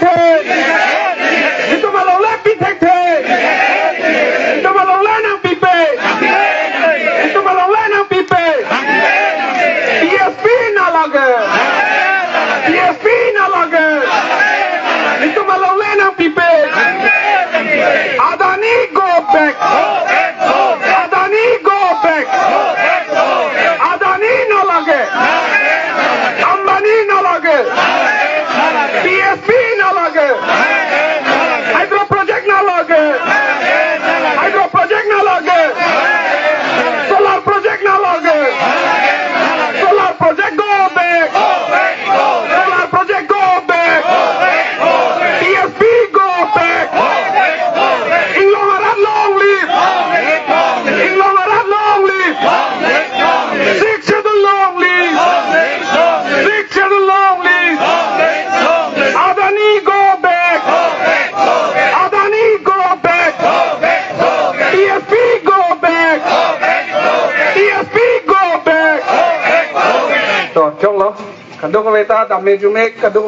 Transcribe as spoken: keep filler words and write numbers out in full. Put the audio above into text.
thekthe. Itum alongle pi thekthe. Itum alongle nangpipe. Itum alongle nangpipe. P S P nalage. P S P nalage. Itum alongle nangpipe. Adani go back. Adani go back. Adani nalage. Ambani nalage. P S P nalage. Hydro project nalage. Hydro project nalage. Solar project nalage. Solar project go back. Solar project go back. P S P go back. Inglong arat long live. Inglong arat long live. Sixth Schedule long live. Sixth Schedule long live. Adani go back. Adani go back. P S P go back. P S P go back. To, choklo. Kadokave ta dam me jume, kadok